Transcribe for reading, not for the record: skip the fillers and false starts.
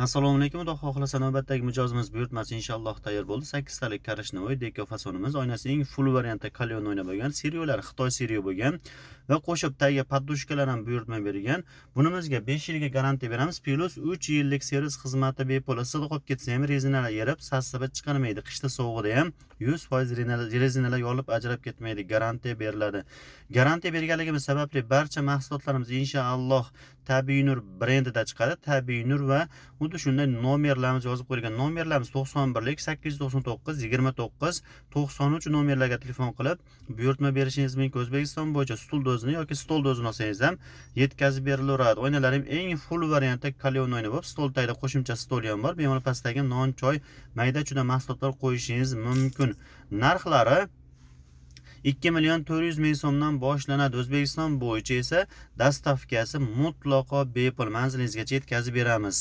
Assalomu alaykum. Xudo xohlasa, navbatdagi mijozimiz buyurtmasi inshaalloh tayyor bo'ldi. 8 talik коричневый deko fasonimiz, oynasi eng full variantda каленый oyna bo'lgan, сырьё lar Xitoy сырьё bo'lgan va qo'shib tagiga подушка lar ham buyurtma bergan. Bunimizga 5 yilga garantiya beramiz, плюс 3 yillik servis xizmati bepul. Issig'ida qolib ketsa ham rezinalar erib, sassibi chiqarmaydi. Qishda sovug'ida ham 100% rezinalar yonib ajrab ketmaydi, garantiya beriladi. Garantiya berganligimiz sababli barcha mahsulotlarimiz inshaalloh Tabiiy Nur brendida chiqadi. Tabiiy Nur va xuddi shunday nomerlarimiz yozib qo'yilgan. Nomerlarimiz 91lik 899 29 93 nomerlarga telefon qilib buyurtma berishingiz mumkin. O'zbekiston bo'yicha stulni o'zini yoki stolni o'zini olsangiz ham yetkazib berilaveradi. Oynalar ham eng full variantda каленый oyna bo'lib, stol tagida qo'shimcha stol ham bor. Bemalol pastdagi non, choy, mayda-chuyda mahsulotlar qo'yishingiz mumkin. Narxlari 2 million 400 ming so'mdan boshlanadi. O'zbekiston bo'yicha esa доставка si mutlaqo bepul, manzilingizgacha yetkazib beramiz.